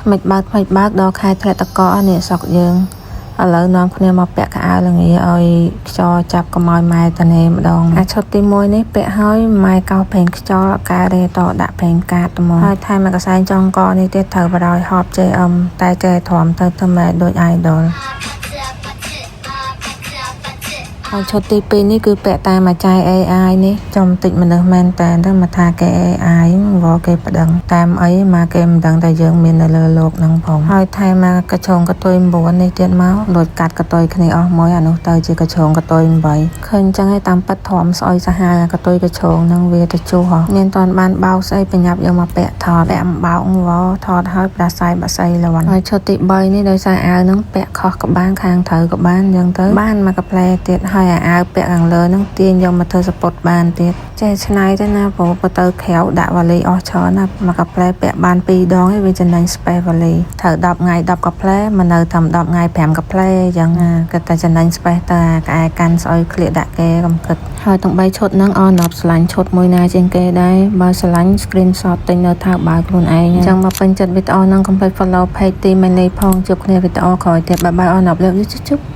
ថ្មិចបើកថ្មិចបើកដល់ខែធ្លាក់តកនេះស្រុកយើងឥឡូវនាំគ្នាមកពាក់កៅអៅល្ងាឲ្យខ្យល់ចាប់កុំឲ្យម៉ែតនេម្ដងអាឈុតទី1នេះពាក់ហើយម៉ែកោសប្រេងខ្យល់អកែរេតដាក់ប្រេងកាតត្មងហើយថែមមួយកសែងចងកនេះទៀតត្រូវបរោយហប់ JM តែចេះទ្រាំទៅធ្វើម៉ែដូច idol ហើយឈុតទី2នេះគឺពាក់តាមអាចារ្យ AI នេះចំតិចមនុស្សមែនតើទៅមកថាគេ AI វល់គេប្តឹងតាមអីមកគេមិនដឹងតែយើងមាននៅលើលោកហ្នឹងផងហើយថែមមកកញ្ឆោងកតុយ9នេះទៀតមកដូចកាត់កតុយគ្នាអស់មួយអានោះទៅជាកញ្ឆោងកតុយ8ឃើញចឹងឯងតាមពិតធំស្អុយសាហាវអាកតុយកញ្ឆោងហ្នឹងវាទៅជួសហ៎មានតន់បានបោកស្អីបញ្ញាប់យកមកពាក់ថតពាក់អំបោកវល់ថតហើយប្រាស្រ័យបាក់សីលន់ហើយឈុតទី3នេះដោយសារអាវហ្នឹងពាក់ខុសក្បាលខាងត្រូវក៏បានចឹងទៅបានមកកាផ្លែទៀតហើយអាអាវពាក់ខាងលើហ្នឹងទាញយកមកធ្វើសពុតបានទៀតចេះឆ្នៃទៅណាព្រោះបើទៅក្រៅដាក់វ៉ាលីអស់ច្រើនណាមកកាផ្លែពាក់បាន2ដងឯងវាចំណេញ space វ៉ាលីត្រូវ10ថ្ងៃ10កាផ្លែមកនៅត្រឹម10ថ្ងៃ5កាផ្លែអញ្ចឹងគិតតែចំណេញ space ទៅអាក្អែកាន់ស្អុយក្លៀកដាក់គេកុំគិតហើយទាំង3ឈុតហ្នឹងអស់ណប់ស្រឡាញ់ឈុតមួយណាជាងគេដែរបើស្រឡាញ់ screenshot ទិញនៅថៅបើខ្លួនឯងអញ្ចឹងមកពេញចិត្តវីដេអូហ្នឹងកុំភ្លេច follow page ទីមេនីផងជួបគ្នាវីដេអូក្រោយទៀត bye bye អស់ណប់លើកជុប។